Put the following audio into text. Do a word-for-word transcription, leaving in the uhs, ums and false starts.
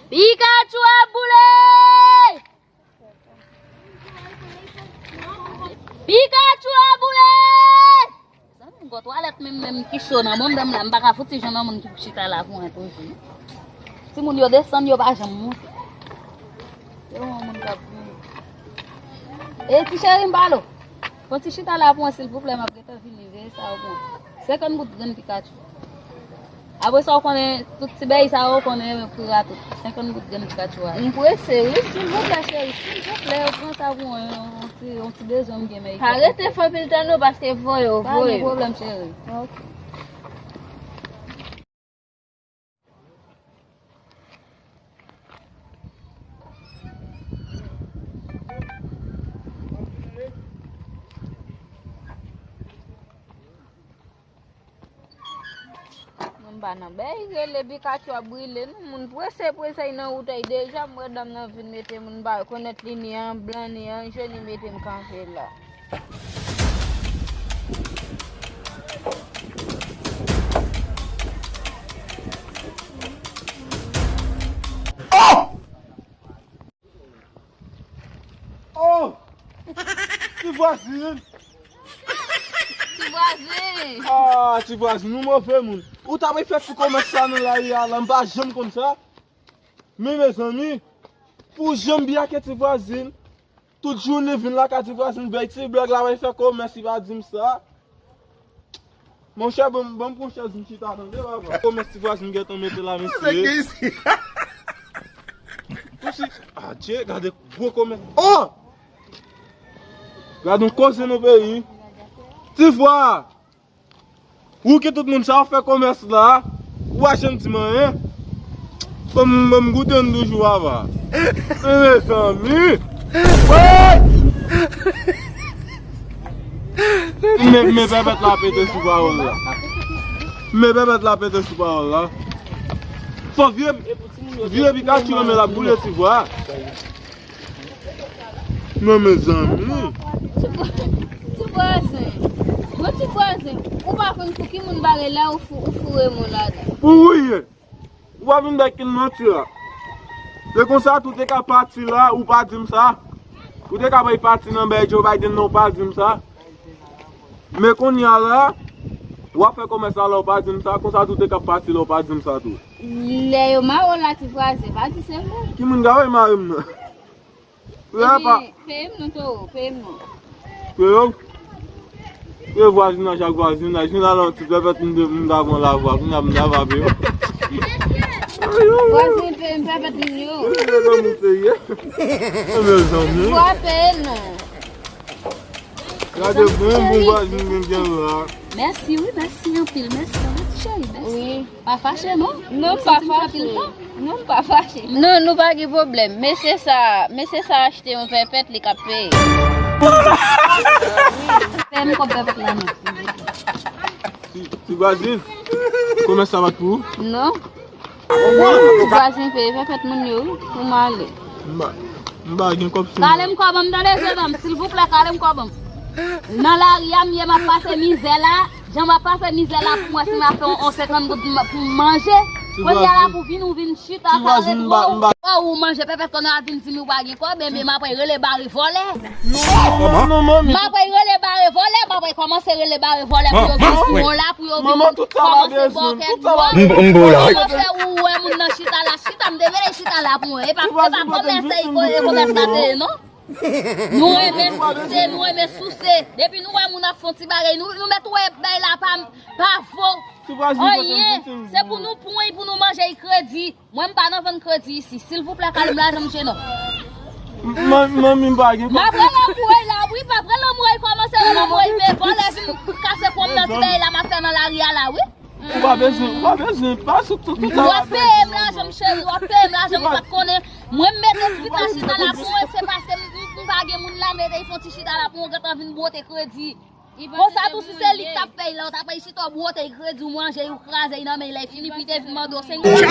Pikachu ap boule! Pikachu ap boule! Zanmi m, gwo twalèt menm, menm ki cho nan bannann la, m pa ka fout ti jan nan moun ki chita la pou mwen toujou. Timoun yo desann, yo pa janm monte. Se yon moun k ap vini. E ti cheri m pale w. Fè yon ti chita la pou mwen silvouplè, m ap gentan vini, veye sa w pran. Senkant goud grenn Pikachu. Apre sa, w konnen, tout ti bèy sa yo, w konnen, pira tout. Senkant goud grenn Pikachu a. M prese, wi, silvouplè, cheri, silvouplè, w pran sa pou mwen, yon ti, yon ti bezwen m gen, men. Pa rete fè anpil tan non, paske voye w, voye w. Pa gen pwoblèm, cheri. Ok. Moun pa nan bèy, rele Pikachu ap brile, non, moun prese, prese, y nan wout ay deja, m wè dam nan vin mete moun pa rekonèt li, ni an blan, ni an jòn, li mete m kanpe la. Oh! Oh! Ti vwazin! Ti vwazin! Ah, ti vwazin, ou move moun. Ou ta pral fè ti komès sa nan lari a la, m pa janm konn sa. Men mezanmi, pou jan m byen ak ti vwazin, tout jounen vin lakay ti vwazin, bay ti blag la, bay fè komès, li pa di m sa. Monchè, ban m, ban m pran chèz m chita tande, papa. Komès ti vwazin gentan mete la, mesye. Pou si, adye, gade gwo komès. Oh! Gade yon koze nan peyi. Ti vwa! Ou ki tout moun sa w fè komès la, ou pa janm di m anyen. Ban m, ban m goute yon toujou ava. Men mezanmi. Men, men pèpèt la pete sou pawòl la. Men pèpèt la pete sou pawòl la. Fò vye, vye Pikachu renmen l ap boule ti vwa. Non, mezanmi. Ti vwa-, ti vwazen. Bon, ti vwazen, ou pa konn pou ki moun bare la, ou fou, ou foure mwen ladan. Pou ou ye. Ou pa vin bay kin manti la. Se konsa tou te ka pati la, ou pa di m sa. Ou te ka bay pati nan bay Joe Biden nan, ou pa di m sa. Men kounye a la, w ap fè komès la, la, ou pa di m sa. Konsa tou te ka pati la, ou pa di m sa tou. Lè yo mare w la, ti vwazen, pa di se mwen. Ki moun ka wè mare m nan? Epi, peye m non, Toro, peye m non. Peye w? Peye vwazinaj ak vwazinaj. Vin ala yon ti pèpèt, m de, m ta pran lavwa, kounye a m ta va peye w. Vwazen peye m pèpèt moun yo. Wi, mezanmi, serye. Mezanmi. Vwa peye non. Gade bon, bon vwazin gen gen la. Mèsi, wi, mèsi anpil, mèsi anpil, cheri, mèsi. Wi. Pa fache, non? Non, m pa fache. Non, m pa fache. Non, nou pa gen pwoblèm. Mesye sa, mesye sa achte yon pèpèt, li k ap peye. Peye m kòb pèpèt la, non. Ti, ti vwazin, komès sa pa t pou ou? Non. Ti vwazin peye pèpèt moun yo, wi, pou m ale. M pa, m pa gen kòb sou mwen. Kale m kòb an m tande, jennonm, silvouplè, kale m kòb an m. Nan lari a m ye, m ap pase mizè la. Jan m ap pase mizè la pou mwen, si m ap fè yon, yon senkant goud pou m, pou m manje. Kounye a la pou vin, ou vin chita, kale m kòb. Ou manje pèpèt kounye a vin di m ou pa gen kòb, enben m ap rele bare vòlè. Non, non, non, manmi. M ap rele bare vòlè, m ap kòmanse rele bare vòlè pou yo vin sou mwen la, pou yo vin kòmanse bòkèt mwen. M, m bo la, wi. Kòman fè ou wè moun nan chita la, chita, m te vle chita la pou mwen. E pa, e pa komès, e komès la te ye, non. Nou renmen souse, nou renmen souse. Depi nou wè moun ap fè yon ti bagay, nou, nou mèt wè bay la pa, pa vo anyen. Se pou nou pran, pou nou manje kredi. Mwen, m pa nan vann kredi isi. Silvouplè, kale m lajan m, jennonm. Manmi, m pa gen kòb. M ap rele anmwey la, wi, m ap rele anmwey, kòmanse rele anmwey, men vòlè vin kase kòb nan ti bagay la m ap fè nan lari a la, wi. Ou pa bezwen, ou pa bezwen, pa sou tout, tout sa. W ap peye m lajan m, cheri, w ap peye m lajan m, ou pa t konnen. Mwen, m mete ti pita chita la pou mwen, se paske m, m, m pa gen moun la, mete, fè yon ti chita la pou mwen, gentan vin bwote kredi. Konsa tou, si se li k t ap peye la, ou t ap peye chita, w bwote kredi, ou manje, ou kraze nan men, lè fini, pou te vin mande w senk goud.